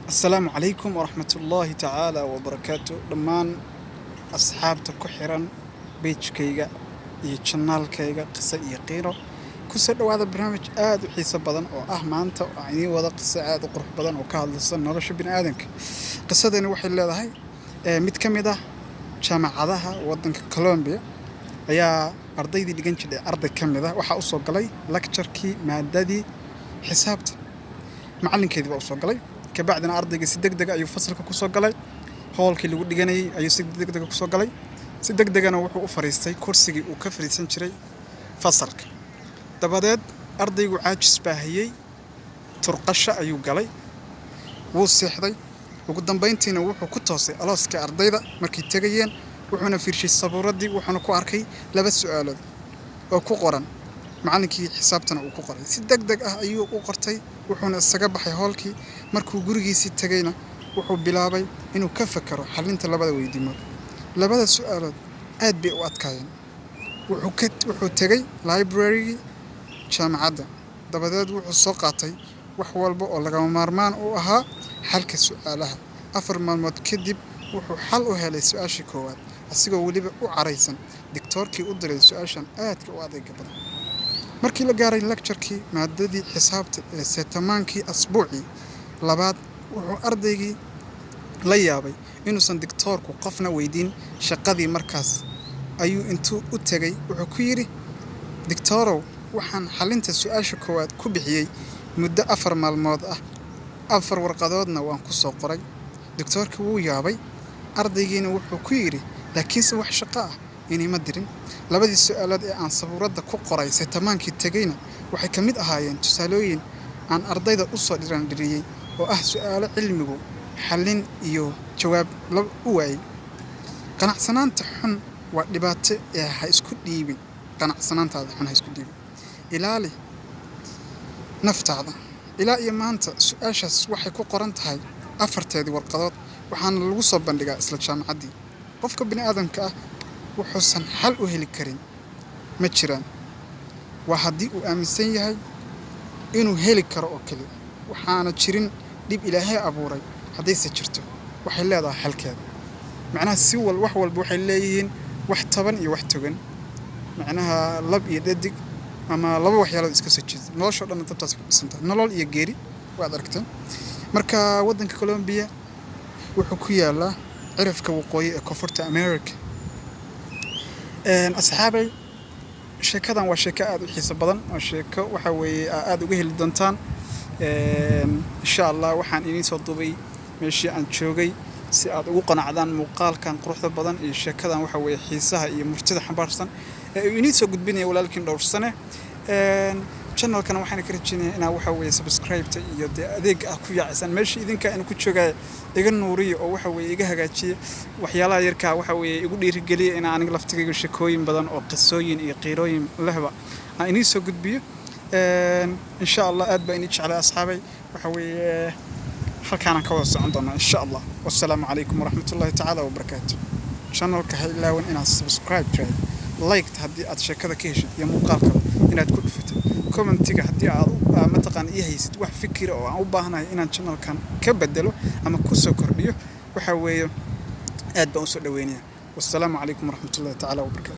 Asalaamu calaykum waraxmatullaahi tacaala wabarakaatu. Dhammaan asxaabta ku xiran page-kayga iyo channel-kayga Qiso iyo Qiiro, kusoo dhawaada barnaamij aada u xiiso badan oo ah maanta oo aan idiin wada qiso aada u qurux badan oo ka hadlaysa nolosha bini aadanka. Qisadani waxay leedahay mid ka mid ah jaamacadaha waddanka Colombia ayaa ardaydii dhigan jidhay arday ka mid ah waxaa usoo galay lecture-kii maadadii xisaabta. Macallinkeedii baa usoo galay. Kabacdina ardaygii si deg dega ayuu fasalka kusoo galay, hoolkii lagu dhiganayay ayuu si deg dega kusoo galay. Si deg degana wuxuu u fariistay kursigii uu ka fariisan jiray fasalka. Dabadeed ardaygu caajis baa hayay, turqasho ayuu galay, wuu seexday. Ugu dambayntiina wuxuu ku toosay alooska ardayda markay tegayeen, wuxuuna fiirshay sabuuraddii, wuxuuna ku arkay laba su'aalood oo ku qoran, macallinkii xisaabtana uu ku qoray. Si deg deg ah ayuu u qortay, wuxuuna isaga baxay hoolkii. Markuu gurigiisii tegayna, wuxuu bilaabay inuu ka fakaro xalinta labada weydiimood. Labada su'aalood aad bay u adkaayeen. Wuxuu tegay library-gii jaamacadda. Dabadeed wuxuu soo qaatay wax walba oo lagama maarmaan u ahaa xalka su'aalaha. 4 maalmood kadib wuxuu xal u helay su-aashii koowaad, asigoo weliba u caraysan digtoorkii u diray su-aashan aadka u adayga badan. Markii la gaaray lecture-kii maadadii xisaabta ee seetamaankii asbuucii labaad, wuxuu ardaygii la yaabay inuusan digtoorku qofna weydiin shaqadii. Markaas ayuu intuu u tegay wuxuu ku yidhi: "Digtoorow, waxaan xalinta su-aasha koowaad ku bixiyey muddo 4 maalmood ah, afar warqadoodna waan ku soo qoray." Digtoorkii wuu yaabay. Ardaygiina wuxuu ku yidhi: "Laakiinse wax shaqo ah inayma dirin. Labadii su-aalood ee aan sabuuradda ku qoray seetamaankii tegayna waxay ka mid ahaayeen tusaalooyin aan ardayda u soo dhiraandhiriyey oo ah su'aalo cilmigu xallin iyo jawaab u waayay." Qanacsanaanta xun waa dhibaato ee ha isku dhiibin. Qanacsanaantaada xun ha isku dhiibin. Ilaali naftaada. Ilaa iyo maanta su-aashaas waxay ku qoran tahay afarteedii warqadood, waxaana lagu soo bandhigaa isla jaamacaddii. Qofka bini aadamka ah wuxuusan xal u heli karin ma jiraan, waa haddii uu aaminsan yahay inuu heli karo oo keliya. Waxaana jirin dhib Ilaahay abuuray, haddayse jirto waxay leedahay xalkeeda. Macnaha si wal wax walba waxay leeyihiin wax taban iyo wax togan, macnaha lab iyo dhadig ama laba waxyaalood iska soo jeeda. Nolosha o dhan dabtaas ku dhisantahay, nolol iyo geeri, waad aragteen. Marka waddanka Colombia wuxuu ku yaalaa cirifka waqooyi ee Koonfurta America. Asxaabay, sheekadan waa sheeko aada u xiiso badan, waa sheeko waxa weeye aada uga heli doontaan insha Allah. Waxaan idiin soo duubay meeshii aan joogay si aad ugu qanacdaan muuqaalkan quruxda badan iyo sheekadan waxa weeye xiisaha iyo murtida xambaarsan ee uu idiin soo gudbinaya walaalkiin Dhowrsane. Channel-kana waxaan ka rajeynayaa inaa waxa weeye subscribe-ta iyo dee adeega ah ku yaacisaan. Meesha idinka aan ku joogaya iga nuuriya oo waxa weeye iga hagaajiya waxyaalaha yarkaa, waxa weeye igu dhiirigeliya inaan aniga laftigayga sheekooyin badan oo qisooyin iyo qiirooyin lehba aan idiin soo gudbiyo insha Allah. Aad baa idin jeclay, asxaabay. Waxa weeye halkaanaan ka wada socon doonaa insha Allah. Wassalaamu calaykum waraxmatullahi tacaala wabarakaatu. Channel-ka ha ilaawan inaad subscribe tiraahdo, like haddii aad sheekada ka heshid iyo muuqaalkaba inaad ku dhufatid, comment-iga haddii aad mataqaan ii haysid wax fikira oo aan u baahanahay inaan channel-kan ka bedelo ama kusoo kordhiyo, waxa weeye aad baan usoo dhaweynaya. Wassalaamu calaykum waraxmatullahi tacaala wabarakaatu.